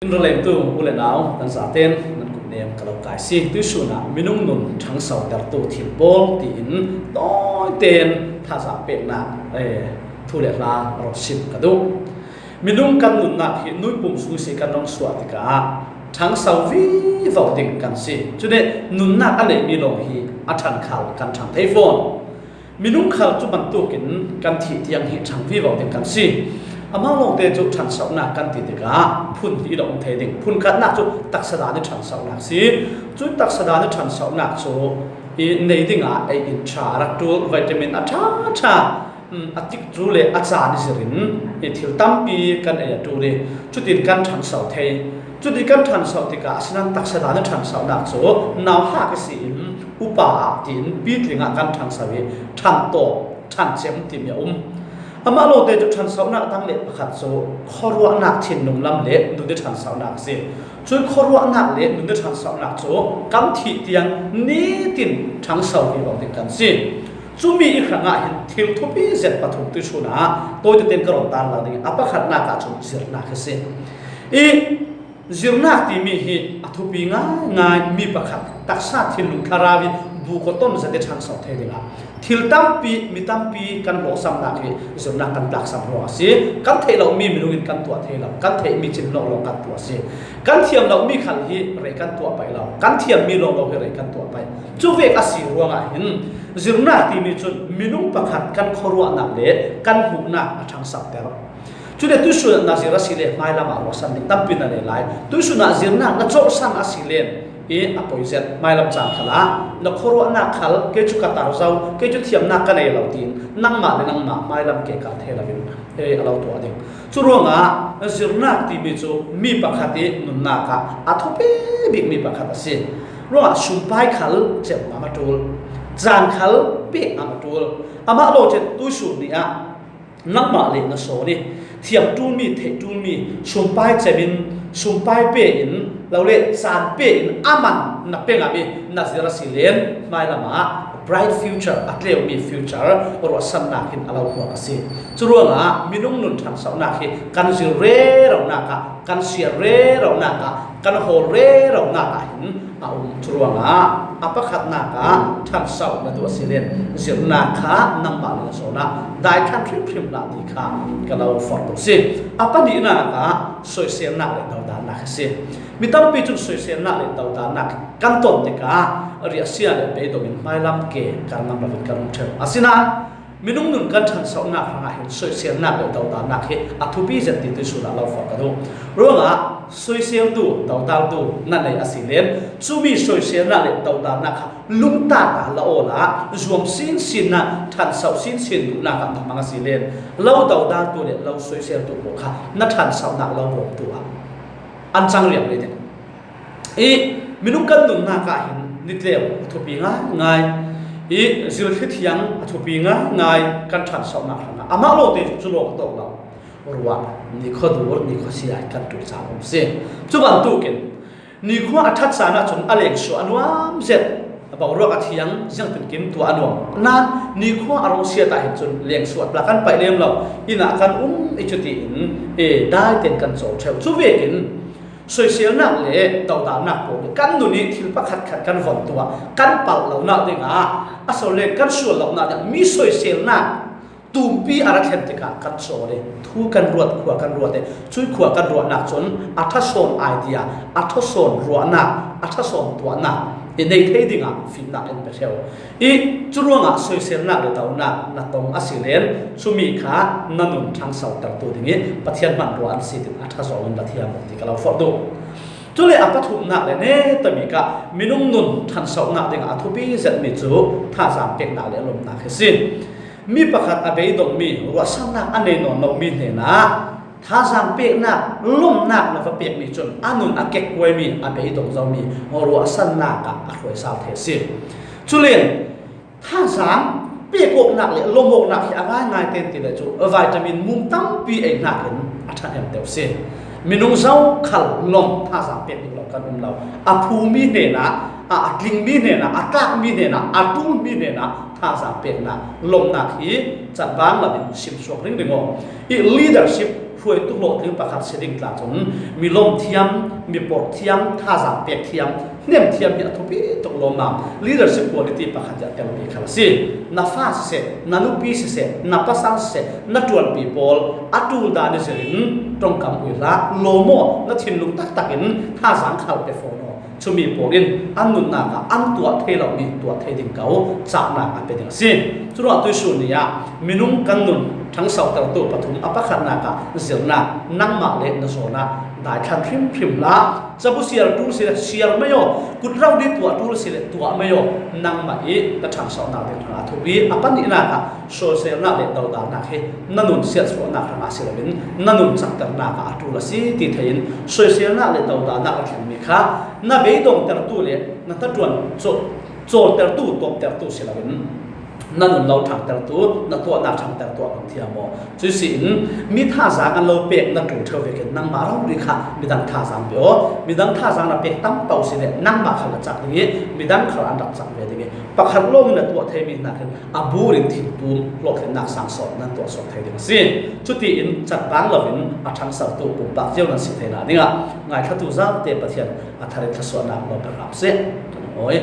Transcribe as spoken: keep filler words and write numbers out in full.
In ralengtu u le nau, nan zaten nan kut nem ka lo kai si. Tuisun ah minung nun thangsotertu thilpawl tiin tawiten thazaang pekna, eh, thu le hla rotsim ka duh. Minung kan nunnak hi nuipum sung si kan rong suah tikah thangso vivo ding kan si. Cule nunnak a neih mi lawng hi a ṭhankhal kan ṭhang thei fawn. Minung khal cu bantukin kan thih tiang hi ṭhang vivo ding kan si. Amah lawngte cu ṭhansohnak kan ti tikah phun hi i lo um thei ding. Phun khatnak cu taksa dan i ṭhansohnak si. Cu taksa dan i ṭhansohnak cu i nei dingah ei in ṭha a rak ṭul, vitamin a ṭha ṭha, um, a tikcu le a caan i zirin i thil tampi kan ei a ṭul i cutin kan ṭhanso thei. Cutin kan ṭhanso tikah asinan taksa dan i ṭhansohnak cu nauhak i si in upa ah tiin pitling ah kan ṭhanso i ṭhan tawp, ṭhan cem timi a um. Amah lawngte cu ṭhansohnak dang le pakhat cu khuaruahnak thinlung lam le nun i ṭhansohnak a si. Cun khuaruahnak le nun i ṭhansohnak cu kan thih tiang nitin ṭhangso vivo ding kan si. Cumi i hrangah hin thil thupi zet pathum tuisun ah tawite tein ka run tarlang ding i a pakhatnak ah cun zirnak a si. I zirnak timi hi a thupi ngaingai. Mi pakhat taksa thinlung thlarau i bu kawton zet i ṭhangso thei dingah thil tampi, mi tampi kan hlawhsamnak hi zirnak kan tlaksam ruang a si. Kan theih lomi minung in kan tuah thei lo, kan theihmi thinlung lawng kan tuah a si. Kan thiam lomi khal hi rei kan tuah paih lo, kan thiammi lawng lo hi rei kan tuah paih. Cu vek a si ruangah hin zirnak timi cun minung pakhat kan khuaruahnak le kan hmuhnak a ṭhangsoter. Cule tuisun ah na zir a si le hmailam ah ruahsan ding tampi na nei lai. Tuisun ah zirnak na colhsan a si le i a poi zet. Hmailam caan khalah na khuaruahnak khal kei cu ka tar zo, kei cu thiamnak ka nei lo tiin nangmah le nangmah hmailam ke kal thei loin, eh, a lo tuah ding. Cu ruangah zirnak timi cu mi pakhat i nunnak ah a thupi bikmi pakhat a si. Ruangah sumpai khal cem a ma ṭul, caan khal pek a ma ṭul. Amah lawng cun tuisun ni ah nangmah le na sawn i thiam ṭulmi, theih ṭulmi, sumpai cem in, sumpai pe in, lo le caan pe in a man na pe ngam i na zir a si len hmailam ah bright future, a tleumi future ruahsannak hin a lo huak a si. Cu ruangah minung nun ṭhansohnak hi kan zir reronak ah, kan siar reronak ah, kan hawl reronak ah hin a um. Cu ruangah a pakhatnak ah ṭhanso na duh a si len zirnak kha nangmah le na sawn ah daithlan hrimhrim hlah ti kha ka lo forh tuk si. A pahnihnak ah soiselnak le dodannak a si. Mi tampi cun soiselnak le dodannak kan ton tikah riahsia le beidong in hmailam ke kar ngam loin kan um ṭheu. Asinain minung nun kan ṭhansohnak hrangah hin soiselnak le dodannak hi a thupi zet ti tuisun ah lo forh ka duh. Ruangah soiseltu, dodaltu na nei a si len cumi soiselnak le dodannak kha lungtak ah la awl ah zuam sinsin ah ṭhanso sinsin duhnak ah na hmang a si len lo dodaltu le lo soiseltu pawl kha na ṭhansohnak lo bawmtu ah an cang riam ve ding. I minung kan nunnak ah hin nitleu a thupi ngaingai. I zirthli thiang a thupi ngaingai kan ṭhansohnak hrangah. Amah lawngte cu lawng a tawk lo. Ruah, ni khuadur, ni khuasia kan ṭul caan um si. Cu bantukin nikhua a ṭhat caan ahcun a lengsuah a nuam zet. Boruak a thiang, ziangtinkim tuah a nuam. Nain nikhua a rung siat ah hin cun lengsuah tla kan paih lem lo. Inn ah kan um i cutiin, eh, daiten kan caw ṭheu. Cu vekin soiselnak le dodalnak pawl hi kan nun i thil pakhatkhat kan von tuah, kan palh lonak dingah, a so le kan sual lonak dingah mi soiselnak tumpi a ra thlen tikah kan caw i thu kan ruat, khua kan ruat i cui khua kan ruahnak cun a ṭha sawn idea, a ṭha sawn ruahnak, a ṭha sawn tuahnak i nei thei dingah fimnak in pe ṭheu. I cu ruangah soiselnak le donak na tong a si len cumi kha na nun ṭhangsotertu ding i Pathian hmanrua an si ding a ṭha zong in la thiam ti ka lo forh duh. Cule a pathumnak le netabik ah minung nun ṭhansohnak dingah a thupi zetmi cu thazaang peknak le lawmhnak hi si. Mi pakhat a beidongmi ruahsannak a nei nawn lomi hnenah thazaang peknak, lawmhnak na va pekmi cun a nun a kekkuaimi, a beidong zomi ruahsannak ah a hruai sal thei a si. Culen thazaang pek awknak le lawmh awknak hi a ngaingai ten ti le cu vitamin mum tampi ei hnakin a ṭhahnem deuh si. Minung zokhal lawmh thazaang pek ding lo kan um lo. A phumi hnenah a, a tling mi hnenah, a tlak mi hnenah, a ṭul mi hnenah thazaang pekna lawmhnak hi cat bang loin simsuak ringring aw. I leadership hruaitu hlawhtling pakhat si ding tla cun mi lawm thiam, mi porh thiam, thazaang pek thiam, hnem thiam hi a thupi tuk lawmmam. Leadership quality pakhat hi a telmi khal a si. Na fa siseh, na nupi siseh, na pasal siseh, na ṭuanpi pawl a ṭul dan i zirin ṭongkam ui hlah, lawm aw, na thinlung taktakin thazaang khal pe fawn aw. Chumi pawl in an nunnak ah an tuah thei lomi tuah thei ding ko cahnak a pe ding a si. Curuangah tuihsun ni ah minung kan nun ṭhangsotertu pathum, a pakhatnak ah zirnak, nangmah le na zawn ah daithlan hrimhrim hlah. Cabu siar ṭul si le siar mai aw, kut rau dih tuah ṭul si le tuah mai aw, nangmah i na ṭhangsonak ding hrangah thupi. A pahnihnak ah soiselnak le dodalnak hi na nun siatsuahnak hrangah si loin na nun cakternak ah a ṭul a si ti thei in, soiselnak le dodalnak a thlengmi kha na beidongtertu le na hnaṭuan caw-, cawltertu, tuamtertu si loin na nun lo ṭhangtertu, na tuahnak ṭhangtertu a hmang thiam aw. Cuih si in mi thazaang an lo pek na ṭul ṭheu vekin nangmah rori kha midang thazaang pe aw. Midang thazaang na pek tam paoh si le nangmah khal na cak ding i midang khal an rak cak ve ding i pakhat lawng in na tuah theimi hnakin a bur in thiltum hlawhtlinnak sang sawn nan tuah suak thei ding a si. Cutiin cat bang loin a ṭhangsotu pumpak cio nan si theinak dingah ngaithlatu zaute Pathian a thar in thluasuahnak lo pe hram seh. Kan awi.